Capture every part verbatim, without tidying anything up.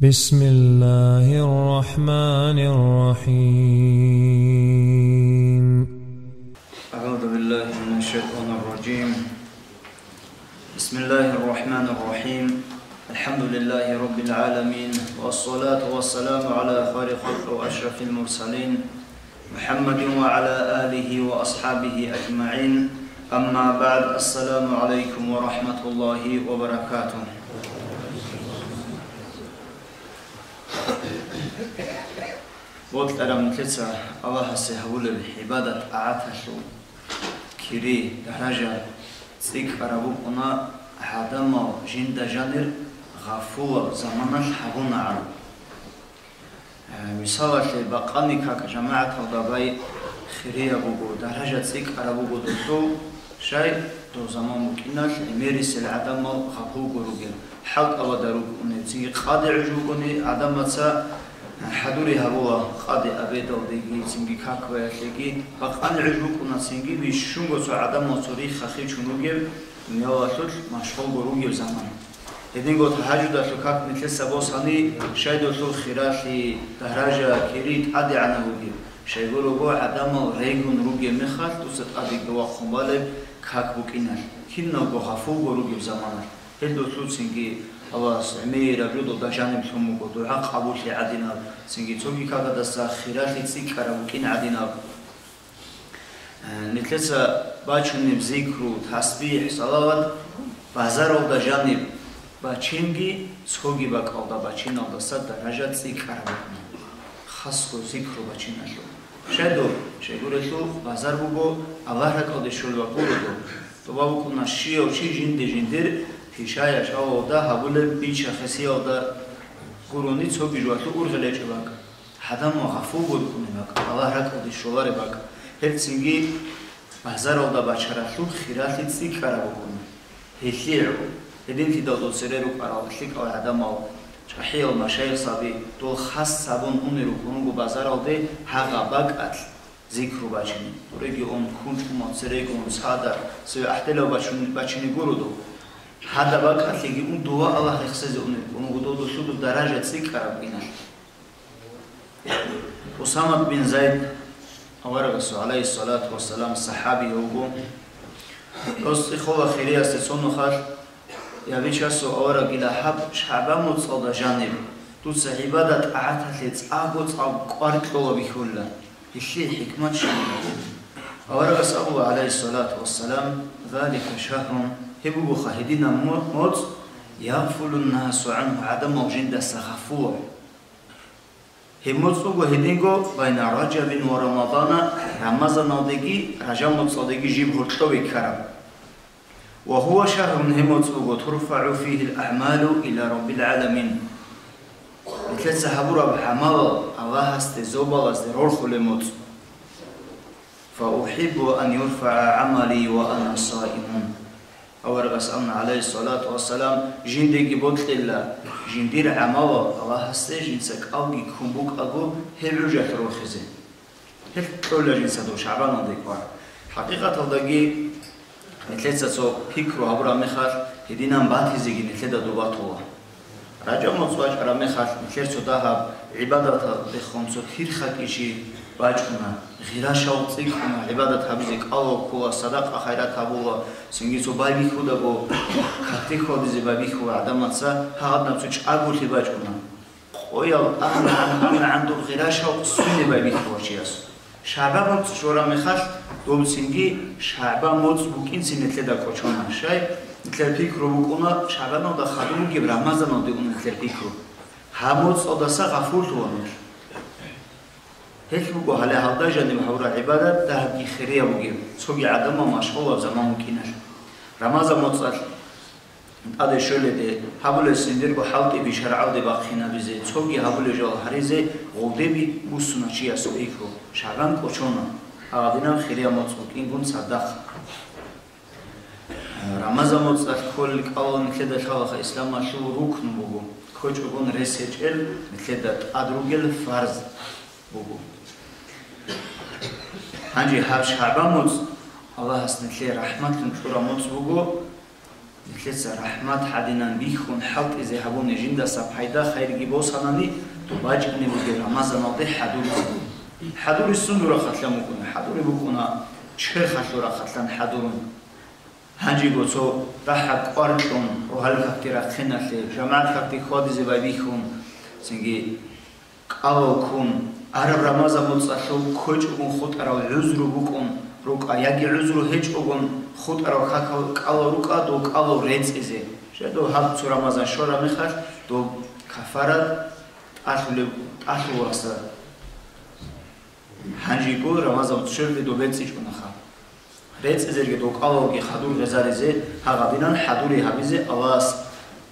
بسم الله الرحمن الرحيم. أعوذ بالله من الشيطان الرجيم. بسم الله الرحمن الرحيم. الحمد لله رب العالمين، والصلاة والسلام على خير خلق وأشرف المرسلين، محمد وعلى آله وأصحابه أجمعين. أما بعد، السلام عليكم ورحمة الله وبركاته. Бокьараб нилъеца Аллагьасе гьабулеб гӀибадат-тӀагӀаталъул кири, даража цӀикӀкӀараб букӀуна гӀадамал жинда жанир гъафулаб заманалъ гьабунагӀан. Э, мисалалъе, бакъани как жамагӀаталда бай хирияб буго, даража цӀикӀкӀараб буго долъул, щай дов заман букӀиналъ гӀемерисел гӀадамал гъафулго ругел, хӀалтӀабада рукӀунел, цинги къаде гӀуж бугони гӀадамаца хӀадури гьабула къаде абедалдеги, цинги как баялъеги, бакъани гӀуж букӀуна, цинги бищунго цо гӀадамал цо рихха хичун ругеб, дуниялалъулъ машгъулго ругеб заман. Гьединго тагьажудалъул как нилъеца босани, щай долъул хиралъи, даража, кири тӀадегӀанав вугеб, щай гурого гӀадамал регун ругеб мехалъ дуца тӀадеги вахъун балеб как букӀиналъ, киналго гъафулго ругеб заманалъ, гьел долъул цинги Аллагьас гӀемераб жодалда жаниб лъун буго, дугӀа къабуллъи гӀадинаб, цинги цоги какадаса хиралъи цӀикӀкӀараб букӀин гӀадинаб. Э, нилъеца бачунеб зикру, тасбихӀ, салават базаралда жаниб бачинги, цоги бакӀалда бачиналдаса даража цӀикӀкӀараб букӀуна, хасго зикру бачиналъул. Щай дов, щайгурелъул базар буго Аллагь ракӀалде щолеб бакӀ гуро дов. Доба букӀуна щияв чи жинде-жиндир пиша-яшавалда гьабулеб бича-хесиялда гурони цоги жоялъул ургъел гьечӀеб бакӀ. ГӀадамал гъафулго рукӀунеб бакӀ, Аллагь ракӀалде щолареб бакӀ. Гьеб цинги базаралда бачаралъул хиралъи цӀикӀкӀараб букӀуна. Гьелъие гӀо, гьединлъидал дол цере рукӀарал лъикӀал гӀадамал, чӀахӀиял машайихзаби, дол хас гьабун унел рукӀун руго базаралде гьагъа бакӀалъ зикру бачине. Дуреги ун, кунчӀумал церегун, цадахъ, цеве ахӀделав бачун-, бачине гуро дов. Гьадаб бакӀалъеги ун дова Аллагь рехсезе унел рукӀун руго дов, долъул дов даража цӀикӀкӀараб иналъ. Усамат бин Зайд аварагасул, гӀалайгьиссалату вассалам, сахӀаби вуго. Дос цӀихола хириясде цо нухалъ, я Бичасул авараг, ила гьаб ШагӀбан моцӀалда жаниб дуца гӀибадат-тӀагӀаталъе цӀакъго-цӀакъ кӀвар кьола бихьула. Гьелъие хӀикмат щиб? Аварагас абула, гӀалайгьиссалату вассалам, залика шагьрун, гьеб бугоха гьединаб мо-, моцӀ, ягъфулун-насу гӀангьу, гӀадамал жиндаса гъафулаб. Гьеб моцӀ буго гьединго байна Ражабин ва Рамадана, Рамазаналдеги Ражаб моцӀалдеги жиб гьоркьове ккараб. Ва гьува шагьрун, гьеб моцӀ буго, турфагӀу фигьил агӀмалу иля Раббил гӀаламин, нилъеца гьабураб гӀамалал Аллагьасде зобалазде рорхулеб моцӀ. Фа ухиббу ан юрфагӀа гӀамали ва ана саимун. Аварагас абуна, гӀалайгьиссалату вассалам, жиндеги бокьила, жиндир гӀамалал Аллагьасде жинца кӀалги ккун букӀаго гьеб гӀужалъ рохизе. Гьелъ кьола жинца дов ШагӀбаналде кӀвар. ХӀакъикъаталдаги, нилъеца цо пикру гьабураб мехалъ, гьединан батизеги нилъеда доб батула. Ражаб моцӀ бачӀараб мехалъ, нилъер цо дагьаб гӀибадаталдехун цо тирхаги чи бачӀуна, гъира-шавкъ цӀикӀкӀуна, гӀибадат гьабизе кӀалал ккола, садакъа-хайрат гьабула, цинги цо байбихьудаго, какде хьвадизе байбихьула гӀадамаца, гьагъадинаб цо чӀаголъи бачӀуна. Къоял амгӀан-амгӀан доб гъира-шавкъ суне байбихьула чияс. ШагӀбан моцӀ щвараб мехалъ, доб цинги ШагӀбан моцӀ букӀинцин нилъеда кӀочона. Щай, нилъер пикру букӀуна, ШагӀбаналда хадуб бугеб Рамазаналде ун нилъер пикру. Гьаб моцӀалдаса гъафуллъула нилъ. Гьелъ буго гьале гьалда жаниб гьабураб гӀибадат дагьабги хирияб бугеб, цоги гӀадамал машгъулаб заман букӀиналъ. Рамазан моцӀалъ тӀаде щоледе, гьабулес жиндирго хӀалтӀиби шаргӀалде бахъинабизе, цоги гьабулеб жал гьаризе гъолдеби буссуна чиясул пикру, ШагӀбан кӀочона, гьагъадинаб хирияб моцӀ букӀингун цадахъ. Рамазан моцӀалъ кколел кӀалал нилъеда лъалаха исламалъул рукну буго, ккочӀогун рес гьечӀел, нилъеда тӀад ругел фарз буго. Гьанже гьаб ШагӀбан моцӀ Аллагьас нилъее рахӀматлъун кьураб моцӀ буго, Нилъеца рахӀмат гьадинан бихьун хӀалтӀизе гьабуни, жиндаса пайда-хайрги босанани, доб бачӀунеб бугеб Рамазаналде хӀадуризе. ХӀадурисун дур рахъалъан букӀуна, хӀадуреб букӀуна черхалъул рахъалъан хӀадурун. Гьанжего цо дагьаб кӀвар кьун, рогьалил какде рахъиналъе, жамагӀат какде хьвадизе байбихьун, цинги кӀалав ккун, араб Рамазан моцӀалъул кквечӀогун хутӀарал гӀузру букӀун рукӀа яги гӀузру гьечӀогун хутӀарал какал кӀалав рукӀа, дов кӀалав рецӀизе. Жедов гьаб цо Рамазан щвараб мехалъ дов кафарат тӀалъулеб, тӀалъуларса. Гьанжего Рамазан щвелде дов бецӀичӀунаха. РецӀизеги дов кӀалавги хадур гъезаризе, гьагъадинан хӀадури гьабизе Аллагьас.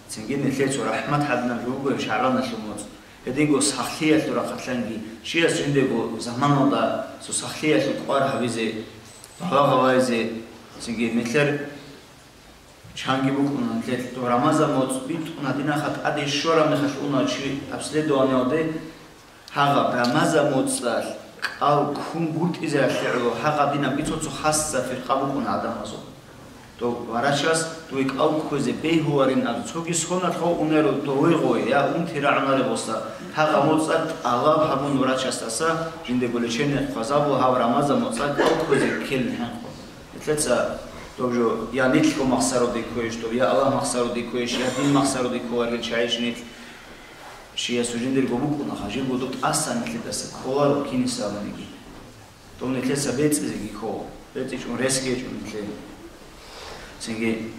Цинги нилъее цо рахӀмат гьадинаб жо буго гьеб ШагӀбаналъул моцӀ. Гьединго сахлъиялъул рахъалъанги, чияс жиндего заманалда цо сахлъиялъул кӀвар гьабизе, балагь гьабизе, цинги нилъер чанги букӀуна нилъер дов Рамазан моцӀ битӀун гьадинаха тӀаде щвараб мехалъ уна чи обследованиялде, гьагъаб Рамазан моцӀалъ кӀал ккун гуртӀизе гӀоло гьагъадинаб бицо-цо хасса фиркъа букӀуна гӀадамазул. Дов врачас дуе кӀал кквезе бегьуларин абун цоги соналъ гъов унеро дове гъой я унти рагӀунареб боса, гьагъа моцӀалъ тӀалаб гьабун врачасдаса жиндего лечение хъвазабула гьав Рамазан моцӀалъ кӀал кквезе ккелин хӀинкъун. Нилъеца доб жо я нилъго махсароде кквейищ доб, я Аллагь махсароде кквейищ, я дин махсароде кколарел чагӀийищ нилъ. Чиясул жиндирго букӀунаха, жибго доб тӀасан нилъедаса кколаро киниса абуниги. Доб нилъеца бецӀизеги ккола, бецӀичӀун ресги гьечӀо нилъее. Цинги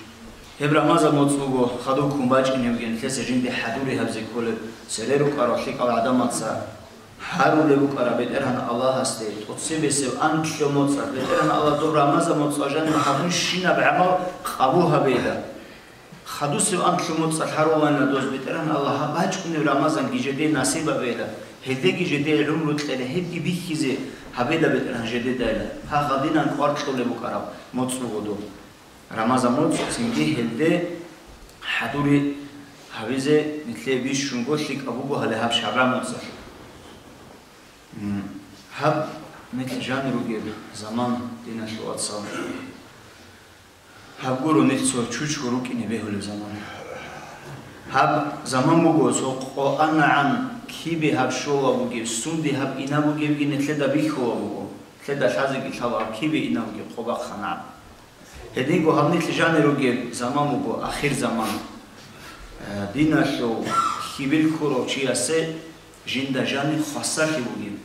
гьеб Рамазан моцӀ буго хадуб ккун бачӀинебги нилъеца жинде хӀадури гьабизе кколеб, цере рукӀарал лъикӀал гӀадамаца гьарулеб букӀараб БетӀергьан Аллагьасде, тӀоцебесеб анлъго моцӀалъ, БетӀергьан Аллагь, доб Рамазан моцӀалъ жаниб гьабунщинаб гӀамал къабул гьабейилан. Хадусеб анлъго моцӀалъ гьарулайна доз, БетӀергьан Аллагь, гьаб бачӀунеб Рамазанги жеде насиб гьабейилан, гьелдеги жеде гӀумру кьела, гьебги бихьизе гьабейилан БетӀергьан жедедайилан. Гьагъадинан кӀвар кьолеб букӀараб моцӀ буго доб. Рамазан моцӀ цинги гьелде хӀадури гьабизе нилъее бищунго лъикӀаб буго гьале гьаб ШагӀбан моцӀалъ. М, гьаб нилъ жанир ругеб заман, диналъул вацал. Гьаб гуро нилъ цо чучго рукӀине бегьулеб заман. Гьаб заман буго цо къо анагӀан кибе гьаб щола бугеб, сунде гьаб ина бугебги нилъеда бихьула буго, нилъеда лъазеги лъала гьаб кибе ина бугеб къо бахъанагӀан. Гьединго гьаб нилъ жанир ругеб заман буго ахир заман. Э, диналъул хьибил ккурав чиясе жинда жаниб хвасарлъи бугеб.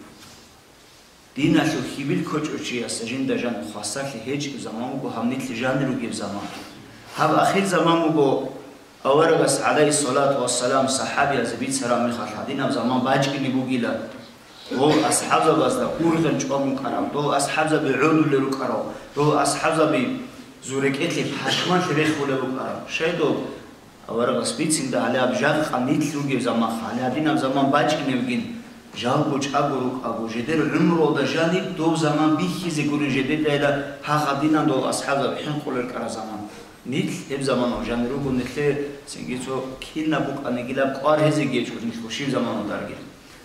Диналъул хьибил ккочӀев чиясе жинда жаниб хвасарлъи гьечӀеб заман буго гьаб нилъ жанир ругеб заман. Гьаб ахир заман буго, аварагас, гӀалайгьиссалату вассалам, сахӀабиязе бицараб мехалъ гьадинаб заман бачӀине бугила. Дол асхӀабзабазда ургъел чӀван букӀараб, дол асхӀабзаби гӀодулел рукӀарал, дол асхӀабзаби зурекӀелъе пашманлъи рехулел рукӀарал. Щайдул аварагас бицинда гьале гьаб жакъа нилъ ругеб заман, гьале гьадинаб заман бачӀинебгин, жалго чӀаго рукӀаго, жедер гӀумруялда жаниб дов заман бихьизе гурин жедедайила гьагъадинан дол асхӀабзаби хӀинкъулел рукӀараб заман. Нилъ гьеб заманалъ жанир руго, нилъее цинги цо кинаб букӀанигилаб кӀвар гьезеги гьечӀо нилъго щиб заманалдаги.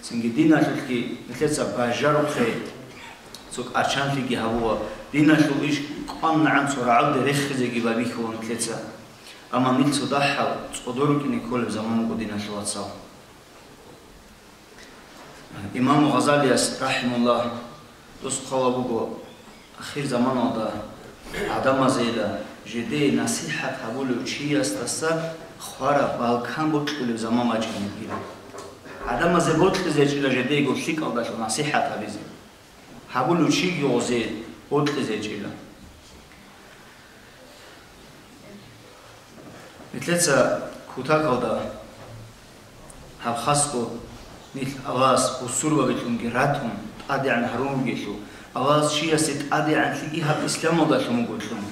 Цинги диналъулъги нилъеца бажарухъе цо кӀарчанлъиги гьабула, диналъул иш кӀванагӀан цо рагӀалде рехизеги байбихьула нилъеца. Амма нилъ цо дагьал цӀодор рукӀине кколеб заман буго, диналъул вацал. Имам Гъазалияс, рахӀимуллагь, дос хъвала буго, ахир заманалда гӀадамазейила жидее насихӀат гьабулев чиясдаса хвараб балкан бокьулев заман бачӀинебгила. ГӀадамазе бокьизе гьечӀила жидеего лъикӀалдалъун насихӀат гьабизе. Гьабулев чиги гъозе бокьизе гьечӀила. Нилъеца кутакалда гьаб хасго нилъ Аллагьас бусурбабилъунги ратун, тӀадегӀан гьарун ругелъул, Аллагьас чиясе тӀадегӀанлъиги гьаб исламалдалъун буготлъун.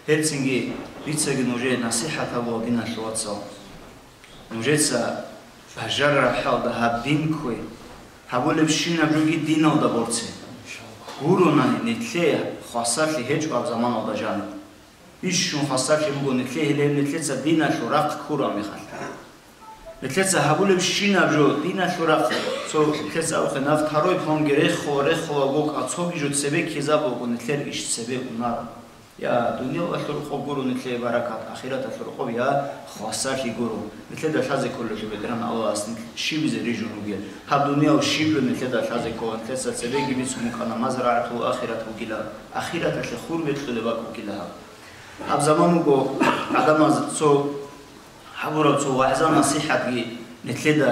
Гьебцинги дицаги нужее насихӀат гьабула, диналъул вацал. Нужеца бажарараб хӀалда гьаб дин ккве, гьабулебщинаб жоги диналда борце. Гуронани нилъее хвасарлъи гьечӀо гьаб заманалда жаниб. Бищун хвасарлъи буго нилъее гьеле нилъеца диналъул рахъ ккураб мехалъ. Нилъеца гьабулебщинаб жо диналъул рахъ, цо нилъеца абухъе, на второй планги рехула, рехула, гокӀа цоги жо цебе ккезабуго, нилъер иш цебе унаро. Я дуниялалъул рокъоб гуро нилъее баракат, ахираталъул рокъоб я хвасарлъи гуро. Нилъеда лъазе кколелъул БетӀергьан Аллагьас нилъ щибизе рижун ругел. Гьаб дуниял щибго нилъеда лъазе ккола, нилъеца цебеги бицун букӀана, мазрагӀатул ахират бугила, ахираталъе хур бекьулеб бакӀ бугила гьаб. Гьаб заман буго, гӀадамаз цо гьабураб цо вагӀза-насихӀатги нилъеда,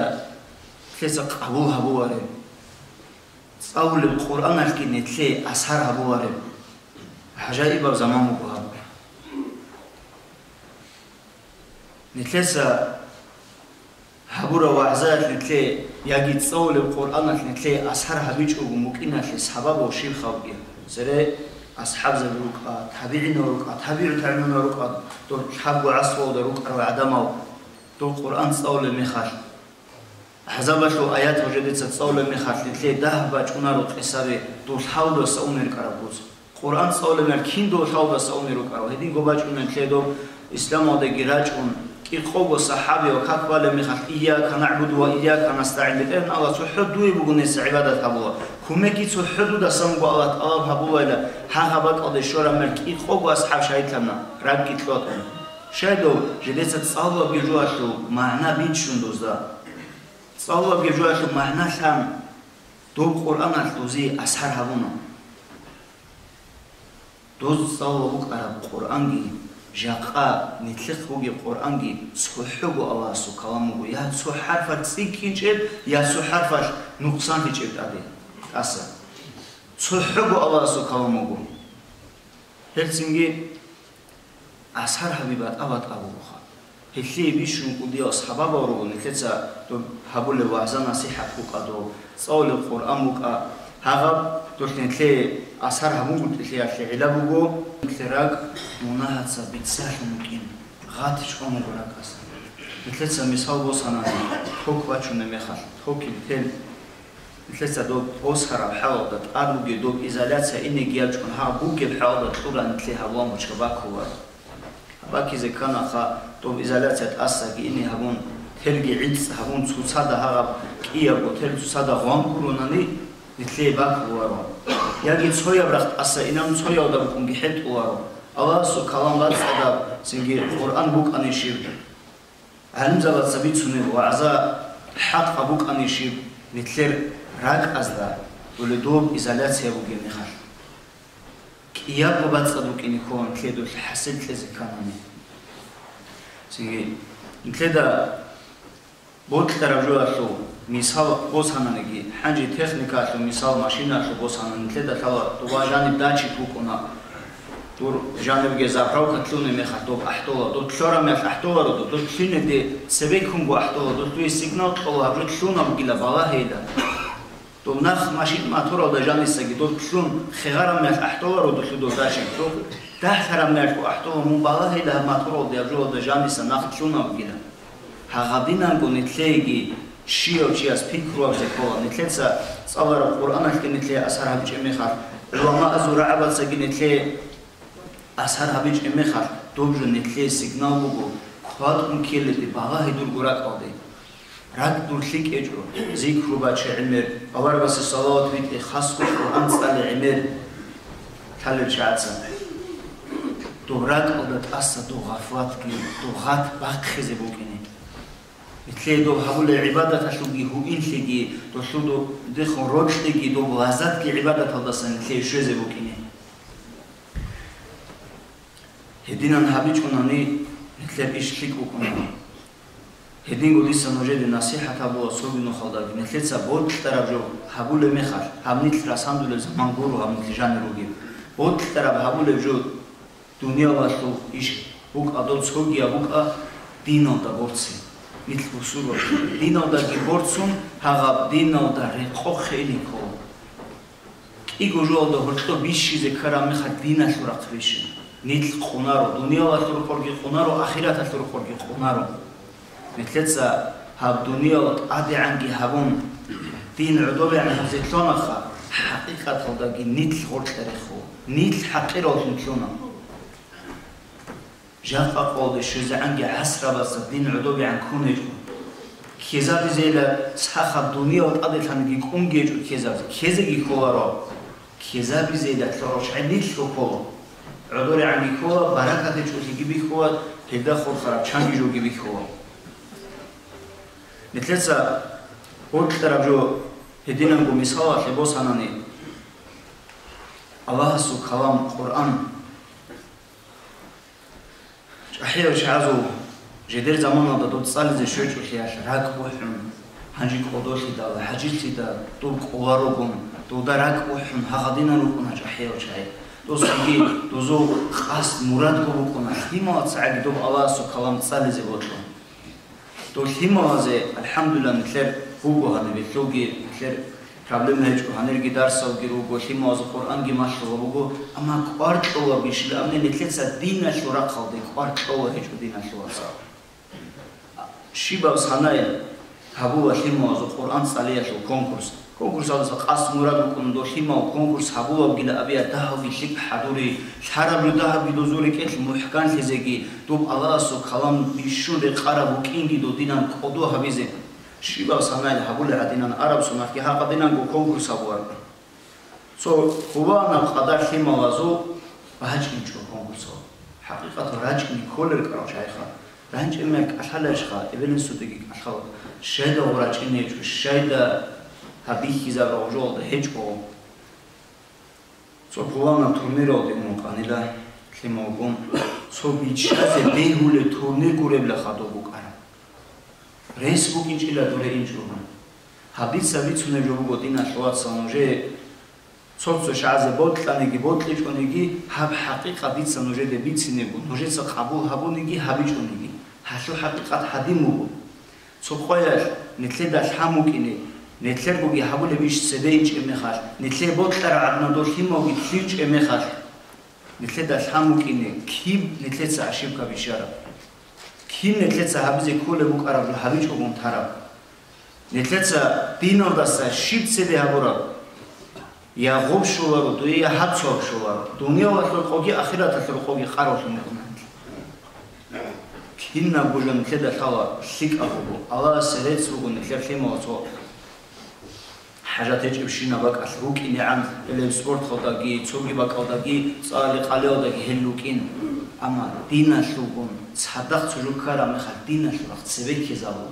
нилъеца къабул гьабулареб, цӀалулеб Къуръаналъги нилъее асар гьабулареб гӀажаибаб заман буго гьаб. Нилъеца гьабураб вагӀзаялъ нилъее яги цӀалулеб Къуръаналъ нилъее асар гьабичӀого мукӀиналъе сабабав щиб халкъи? Цере асхӀабзаби рукӀа, табигӀинал рукӀа, табигӀу-табигӀинал рукӀа, дол лъабго гӀасруялда рукӀарал гӀадамал, дол Къуръан цӀалулеб мехалъ, гӀазабалъул аят гьужедица цӀалулеб мехалъ, нилъее дагь бачӀунаро къисаби дол лъалдаса унер кӀараб гуц. Къуръан цӀалулеб мехалъ кин дол лъалдаса унер рукӀарал? Гьединго бачӀунеб нилъее доб исламалдеги рачӀун, кӀикъого сахӀабияв как балеб мехалъ, «Ийяка нагӀбуду ва ийяка настагӀин», БетӀергьан Аллагь, цохӀо дуе буго нилъеца гӀибадат гьабула, кумекги цохӀо дудасан буго Аллагь тӀалаб гьабулайила, гьагъаб бакӀалде щвараб мехалъ кӀикъого асхӀаб шагьидлъана, ракӀги кьотӀун. Щайдал жидеца цӀалулебги жоялъул магӀна бичӀчӀун дозда. ЦӀалулебги жоялъул магӀна лъан, доб Къуръаналъ дозие асар гьабуна. Доз цӀалула букӀараб Къуръанги, жакъа нилъехъ бугеб Къуръанги цохӀого Аллагьасул калам буго, я цо хӀарфалъ цӀикӀкӀинчӀеб, я цо хӀарфалъ нукъсанлъичӀеб тӀаде, тӀаса. ЦохӀого Аллагьасул калам буго. Гьелцинги асар гьаби батӀа-батӀа бугоха. Гьелъие бищун кӀудиял сабабал руго, нилъеца доб гьабулеб вагӀза-насихӀат букӀа доб, цӀалулеб Къуръан букӀа, гьагъаб дол нилъее асар гьабунгутӀилъиялъе гӀилла буго, нилъер ракӀ мунагьаца биццалъун букӀин, гъат чӀван буго ракӀалъ. Нилъеца мисал босанани, ток бачунеб мехалъ, токил тел. Нилъеца доб босараб хӀалалда тӀад бугеб доб изоляция инеги ячӀун, гьаб бугеб хӀалалда кьуран нилъее гьаб лампочка бакуларо. Бакизе кканаха доб изоляция тӀасаги ине гьабун, телги гӀицӀ гьабун, цоцазда гьагъаб кӀиябго тел цоцазда гъван гурунани, нилъее бакуларо. Яги цояб рахъ тӀаса инан цоялда букӀунги хӀетӀуларо. Аллагьасул калам бацӀцӀадаб, цинги Къуръан букӀанищиб? ГӀалимзабаца бицунеб вагӀза хӀакъаб букӀанищиб нилъер ракӀазда, дуле доб изоляция бугеб мехалъ? КӀиябго бацӀцӀад букӀине ккола нилъеда дулъ хӀасил кьезе кканани. Цинги нилъеда бокьараб жоялъул мисал босананиги, гьанже техникаялъул мисал, машинаялъул босана, нилъеда лъала доба жаниб датчик букӀуна. Дур жанибги заправка лъугьунеб мехалъ доб ахӀдола, доб лъораб мехалъ ахӀдоларо, доб лъугьинеде цебеккунго ахӀдола, доб дуе сигнал кьола, гьаб жо лъугьунабгила балагьейилан. Доб нах машин моторалда жанисаги доб лъун хегъараб мехалъ ахӀдоларо, дулъу доб дачик, доб дагьлъараб мехалъго ахӀдола, мун балагьейила гьаб моторалда, гьаб жоялда жаниса нах лъугьунабгила. Гьагъадинанго нилъееги щияв чияс пикругьабизе ккола, нилъеца цӀалараб Къуръаналъги нилъее асар гьабичӀеб мехалъ, гӀуламаазул рагӀабацаги нилъее асар гьабичӀеб мехалъ, доб жо нилъее сигнал буго, кватӀун ккеледе балагье дурго ракӀалде. РакӀ дур лъикӀ гьечӀо, зикру баче гӀемер, аварагасе салават битӀе, хасго Къуръан цӀале гӀемер лъалел чагӀаца. Доб ракӀалда тӀаса доб гъафлатги, доб гъат бахъизе букӀине. Нилъее доб гьабулеб гӀибадаталъулги гьуинлъиги, долъул дехун рокьиги, доб лаззатги гӀибадаталдаса нилъее щвезе букӀине. Гьединан гьабичӀунани, нилъер иш лъикӀ букӀуна. Гьединго дица нужеде насихӀат гьабула цоги нухалдаги, нилъеца бокьараб жо гьабулеб мехалъ, гьаб нилъ расандулеб заман гуро, гьаб нилъ жанир ругеб. Бокьараб гьабулеб жо Дуниялалъул иш букӀа, дол цогияб букӀа диналда борци, нилъ бусурбаби. Диналдаги борцун гьагъаб диналда рекъохъе ине ккола. КӀиго жоялда гьоркьоб бищизе ккараб мехалъ диналъул рахъ бищи. Нилъ къунаро, дуниялалъул рукъорги къунаро, ахираталъул рукъорги къунаро. Нилъеца гьаб дуниял тӀадегӀанги гьабун, дин гӀодобегӀан гьабизе лъунаха, хӀакъикъаталдаги нилъ гъоркьа рехула, нилъ хӀакъираллъун лъуна. Жакъа къоялде щвезегӀанги гӀасрабаца дин гӀодобегӀан ккун гьечӀо. Ккезабизейила цахаб дуниял тӀаделъанги кӀунги гьечӀо ккезабизе, ккезеги кколаро. Ккезабизейила лъурал чагӀи нилъго ккола. гӀодорегӀанги ккола, баракат гьечӀолъиги бихьула, гьелда хурхараб чанги жоги бихьула. Нилъеца бокьараб жо гьединанго мисалалъе босанани, Аллагьасул калам Къуръан. ЧӀахӀиял чагӀазул жидер заманалда доб цӀализе щвечӀолъиялъ ракӀ бухӀун, гьанже кӀодолъидал, хӀажилъида доб кӀоларогун, дуда ракӀ бухӀун гьагъадинан рукӀуна чӀахӀиял чагӀи. Досги дозул къасд мурадго букӀуна, лъималацагӀаги доб Аллагьасул калам цӀализе бокьун. Дол лъималазе, алхӀамдулиллагь, нилъер буго гьаниб гьелъулги, нилъер проблема гьечӀо, гьанирги дарсалги руго, лъималазул Къуръанги малъула буго, амма кӀвар кьола бищила абни нилъеца диналъул рахъалде кӀвар кьола гьечӀо диналъул вацал. Щибаб санай гьабула лъималазул Къуръан цӀалиялъул конкурс. Конкурсалдаса къасд мурад букӀун, дол лъимал конкурс гьабулабгила абияб дагьабги лъикӀ хӀадури, лъараб жо дагьабги дозул рекӀелъ мухӀканлъизеги, доб Аллагьасул калам бищун рекъараб букӀинги додинан кӀодо гьабизе. Щибаб санай гьабулеб гӀадинан араб соналъги гьакъадинанго конкурс гьабуар. Цо пуланаб къадар лъималазул рачӀинчӀо конкурсал. ХӀакъикъатал рачӀине кколел кӀарал чагӀиха. РанчӀемер кӀалъаларищха, эбел-инсудеги кӀалъала. Щайда гъурачӀине гьечӀо, щайда гьабихьизаб гъужалда гьечӀо. Цо пуланаб турниралде ун вукӀанила лъималгун, цо биччазе бегьулеб турнир гуребла хадуб букӀараб. Рес букӀинчӀила дуре инчӀого. Гьаб дица бицунеб жо буго диналъул вацал нужее Цо-цо чагӀазе бокьаниги бокьичӀониги, гьаб хӀакъикъат дица нужеде бицинебго, нужеца къабул гьабуниги гьабичӀониги, гьалъул хӀакъикъат гьадин буго. Цо къоялъ нилъеда лъан букӀине, нилъергоги гьабулеб иш цебе инчӀеб мехалъ, нилъее бокьараб гӀадин дол лъималги лъугьинчӀеб мехалъ, нилъеда лъан букӀине, киб нилъеца ошибка биччараб? Кин нилъеца гьабизе кколеб букӀараб жо гьабичӀогун тараб? Нилъеца диналдаса щиб цебе гьабураб? Я гъуб щоларо дуе, я гьабцо щоларо. Дуниялалъул къоги ахираталъул къоги къаравлъун букӀуна. Кинабго жо нилъеда лъала лъикӀаб буго. Аллагьасе рецц буго нилъер лъималазул хӀажат гьечӀебщинаб бакӀалъ рукӀинегӀан, гьелеб спорталдаги, цоги бакӀалдаги, цӀаликъалиялдаги гьел рукӀин. Амма диналъулгун цадахъ цо жо ккараб мехалъ диналъул рахъ цебе ккезабун.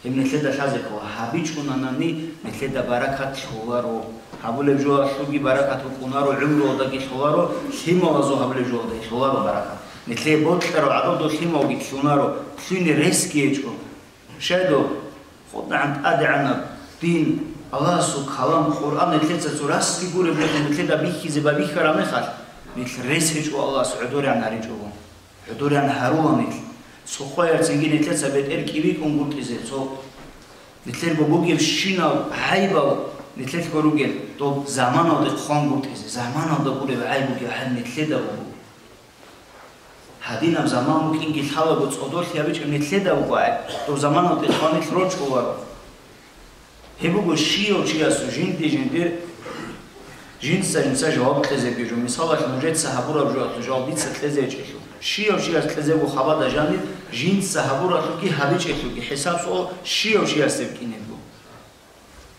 Гьеб нилъеда лъазе ккола, гьабичӀунанани нилъеда баракат лъоларо. Гьабулеб жоялъулги баракат букӀунаро, гӀумруялдаги лъоларо, лъималазул гьабулеб жоялдаги лъоларо баракат. Нилъее бокьараб гӀадаб дол лъималги лъунаро, лъугьине ресги гьечӀо. Щайго, гьудагӀан тӀадегӀанаб дин, Аллагьасул калам, Къуръан нилъеца цо расги гуреб мехалъ, нилъеда бихьизе байбихьараб мехалъ, нилъ рес гьечӀо Аллагьас гӀодорегӀан гьаричӀого. ГӀодорегӀан гьарула нилъ. Цо къоялъ цинги нилъеца бетӀер кӀибикӀун гуртӀизе, цо нилъерго бугебщинаб гӀайбал нилъелъго ругел, доб заманалде хъван гуртӀизе, заманалда гуреб гӀайб бугеб гьаб нилъеда буго. Гьадинаб заман букӀинги лъалаго цӀодорлъи гьабичӀеб нилъеда буго гӀайб, доб заманалде хъван нилъ рорчӀуларо. Гьеб буго щияв чиясул жинди-жиндир, жинца-жинца жаваб кьезеги жо. Мисалалъ, нужеца гьабураб жоялъул жаваб дица кьезе гьечӀелъул. Щияв чияс кьезего хабада жанир, жинца гьабуралъулги гьабичӀелъулги хӀисаб-суал щияв чиясде букӀинебго.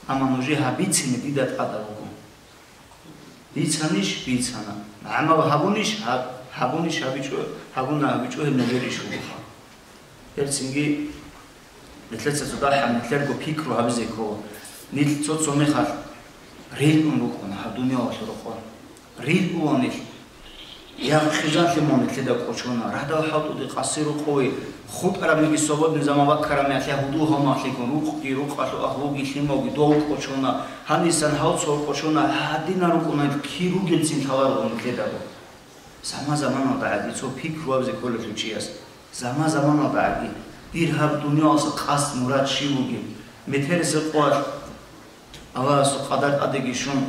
Амма нужее гьаб бицине дида тӀадаб буго. Бицанищ? Бицана. ГӀамал гьабунищ? Гьаб-, гьабунищ? ГьабичӀо, гьабуна, гьабичӀо, гьеб нужер иш бугоха. Гьелцинги нилъеца цо дагьаб нилъерго пикру гьабизе ккола. Нилъ цо-цо мехалъ рилъун рукӀуна гьаб дуниялалъул рокъор. Рилъула нилъ. Ягъ хъизанлъи мун нилъеда кӀочона, радал хӀалтӀуде къаси рукъове, хутӀарабниги свободный заман баккараб мехалъ гьудул-гьалмагълъигун, рукъги, рукъалъул агьлуги, лъималги дов кӀочона, гьанисан гьав цо кӀочона, гьадинан рукӀуна, кир ругелцин лъаларогун нилъедаго. Заман-заманалда гӀаги цо пикру гьабизе кколелъул чияс, заман-заманалда гӀаги, дир гьаб дуниялалъул къасд-мурад щиб бугеб, метерисеб къоялъ Аллагьасул къадар тӀадеги щун,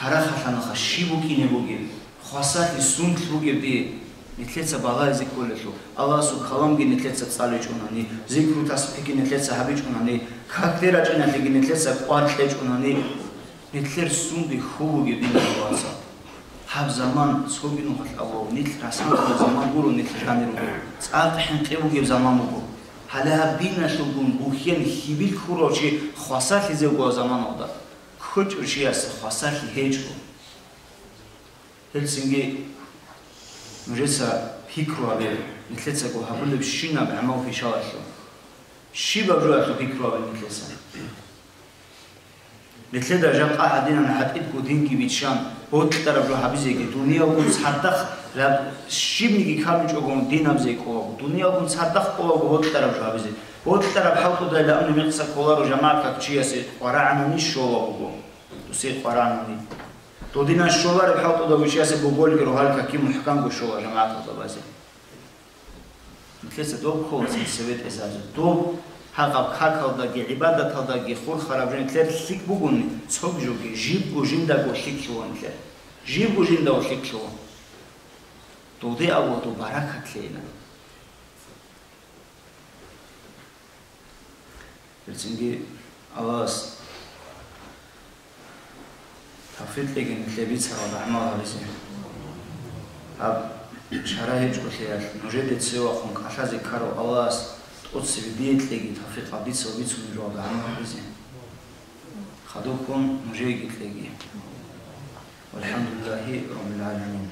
гьарахъалъанаха щиб букӀине бугеб, хвасарлъи сунлъ бугеб дие, нилъеца балагьизе кколелъул, Аллагьасул каламги нилъеца цӀаличӀунани, зикру-тасбихӀги нилъеца гьабичӀунани, какде рачӀиналъеги нилъеца кӀвар кьечӀунани, нилъер сунде хьул бугеб, диналъул вацал. Гьаб заман цоги нухалъ абула, нилъ расанлъараб заман гуро, нилъ жанир руго, цӀакъ хӀинкъи бугеб заман буго. Гьале гьаб диналъулгун бухьен хьибил ккурав чи хвасарлъизе вугев заманалда, ккочӀев чиясе хвасарлъи гьечӀо. Гьелцинги Нужеца пикру гьабе, нилъецаго гьабулебщинаб гӀамал-хӀишалалъул. Щибаб жоялъул пикру гьабе нилъеца. Нилъеда жакъа гьадинан гьатӀидго динги биччан, гьоркьараб жо гьабизеги, дуниялгун цадахъ раб-, щибниги ккараб гьечӀого дин гьабизе кӀолаго, дуниялгун цадахъ кӀолаго гьоркьараб жо гьабизе. Гьоркьараб хӀалтӀудайилан абуни мекъса кколаро жамагӀат как чиясе къварагӀанани щола буго. Дусе къварагӀанани. Додинан щолареб хӀалтӀуда вичиясе бугониги рогьалил каки мухӀканго щола жамагӀаталда базе. Нилъеца доб кколасе цеве тӀезабизе. Доб гьагъаб какалдаги гӀибадаталдаги хурхараб жо нилъер лъикӀ бугони, цоги жоги, жибго жиндаго лъикӀлъула нилъер. Жибго жиндаго лъикӀлъула. Доде Аллагьасул баракат лъейилан. Берцинги Аллагьас тавфикъ кьеги нилъее бицаралда гӀамал гьабизе. Гьаб чара гьечӀолъиялъ нужеде цевехун кӀалъазе ккарав Аллагьас тӀоцебе дие кьеги тавфикъ гьаб дица бицунеб жоялда гӀамал гьабизе. Хадубккун нужееги кьеги. Валхамдулиллагьи раббил гӀаламин.